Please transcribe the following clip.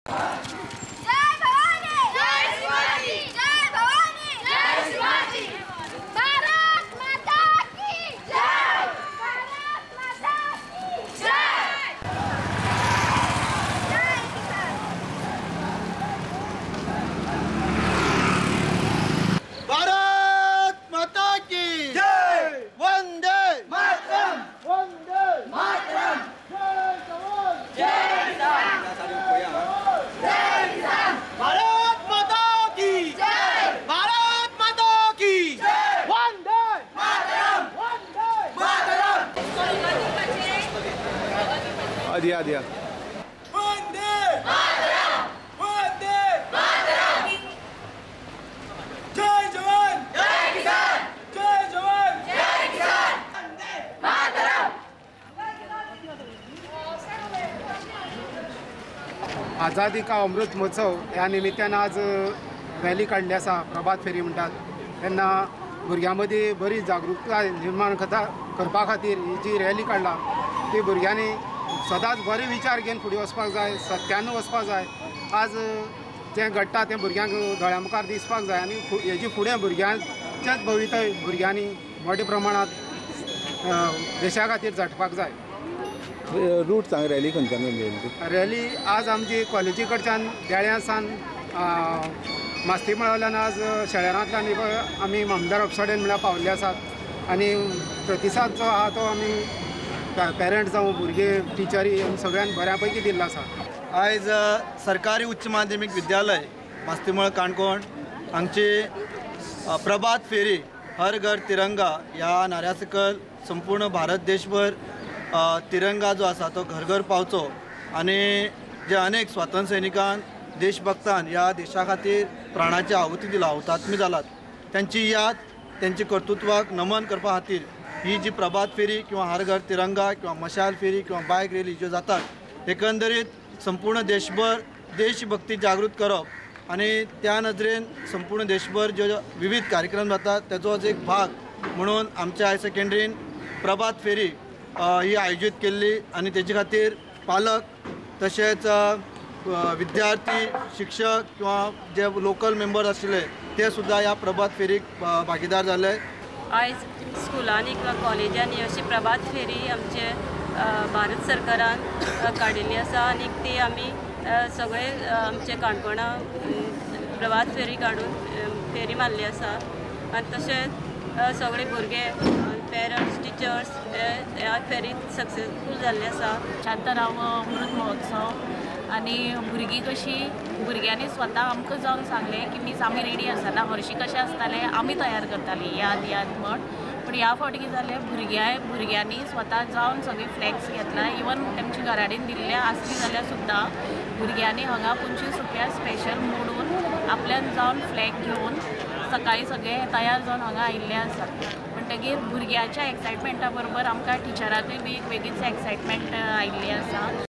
जय भवानी, जय शिवाजी, जय भवानी, जय शिवाजी। भारत माता की जय, भारत माता की जय। जय किसान। भारत माता की जय। वंदे मातरम, वंदे मातरम। जय जवान, जय किसान, जय किसान। भारत माता की जय, भारत माता की जय। वंदे मातरम, वंदे मातरम। दिया दिया। वंदे मातरम, वंदे मातरम। जय जवान, जय किसान, जय जवान, जय किसान। वंदे मातरम। आझादी का अमृत महोत्सव ह्या निमित्तान आज रॅली काडली आसा, प्रभात फेरी म्हणटात। तेन्ना भुरग्यां मदीं बरी जागृताय निर्माण करपा खातीर ही जी रॅली काडला ती भुरग्यांनी सदांच बरे विचार घेवन फुडें वचपाक जाय, सत्यान वचपाक जाय। आज जें घडटा तें भुरग्यांक दोळ्यां मुखार दिसपाक जाय आनी हेजी फुडें भुरग्यांचेंच भवितव्य भुरग्यांनी मोठ्या प्रमाणांत देशा खातीर झटपाक जाय। रूट सांग, रॅली खंयच्यान येयली? रॅली आज आमची कॉलेजी कडच्यान देळ्यां सावन मास्तीमळावल्यान आज शेळेरांतल्यान आमी मामलेदार ऑफिसा कडेन म्हळ्यार पावल्ले आसात आनी प्रतिसाद जो आहा तो आमी पेरंट्स जावं भुरगे टिचरी आमी सगळ्यांक बऱ्या पैकी दिल्लो आसा। आयज सरकारी उच्च माध्यमीक विद्यालय मास्तीमळ काणकोण हांगची प्रभात फेरी हर घर तिरंगा ह्या नाऱ्या सकयल संपूर्ण भारत देशभर तिरंगा जो आसा तो घर घर पावचो आनी जे अनेक स्वातंत्र्य सैनिकान देशभक्तान ह्या देशा खातीर प्राणाची आहुती दिला, हुतात्मी जालात, त्यांची याद त्यांचे कर्तृत्वाक नमन करपा खातीर ही जी प्रभात फेरी किंवा हर घर तिरंगा किंवा मशाल फेरी किंवा बायक रॅली ज्यो जातात, एकंदरीत संपूर्ण देशभर देशभक्ती जागृत करप आनी त्या नदरेन संपूर्ण देशभर ज्यो विविध कार्यक्रम जातात तेजोच एक भाग म्हणून आमच्या हायर सेकंडरीन प्रभात फेरी ही आयोजीत केल्ली आनी तेजे खातीर पालक तशेंच विद्यार्थी, शिक्षक किंवा जे लोकल मेंबर्स आशिल्ले ते सुद्दां ह्या प्रभात फेरीक भागीदार जाले। आयज स्कुलांनी किंवा कॉलेजांनी अशी प्रभात फेरी आमचे भारत सरकारान काडिल्ली आसा आनी ती आमी सगळे आमचे काणकोणा प्रभात फेरी काडून फेरी मारली आसा आनी तशेंच सगळे भुरगे, पेरंट्स, टिचर्स ह्या फेरीत सक्सेसफूल जाल्ले आसा। 75वो अमृत महोत्सव आनी भुरगीं कशीं भुरग्यांनी स्वता आमकां जावन सांगलें की मीस आमी रेडी आसना, हरशीं कशें आसतालें आमी तयार करतालीं याद याद म्हण, पूण ह्या फावटी कितें जालें भुरग्यांनी स्वता जावन सगळे फ्लॅग्स घेतला, इवन तेमच्या घरा कडेन दिल्ले आसली जाल्यार सुद्दां भुरग्यांनी हांगा 25 रुपया स्पेशल मोडून आपल्यान जावन फ्लॅग घेवन सकाळीं सगळे तयार जावन हांगा आयिल्ले आसात। म्हणटगीर भुरग्यांच्या एक्सायटमेंटा बरोबर आमकां टिचरांकूय बी एक वेगळीच एक्सायटमेंट आयिल्ली आसा।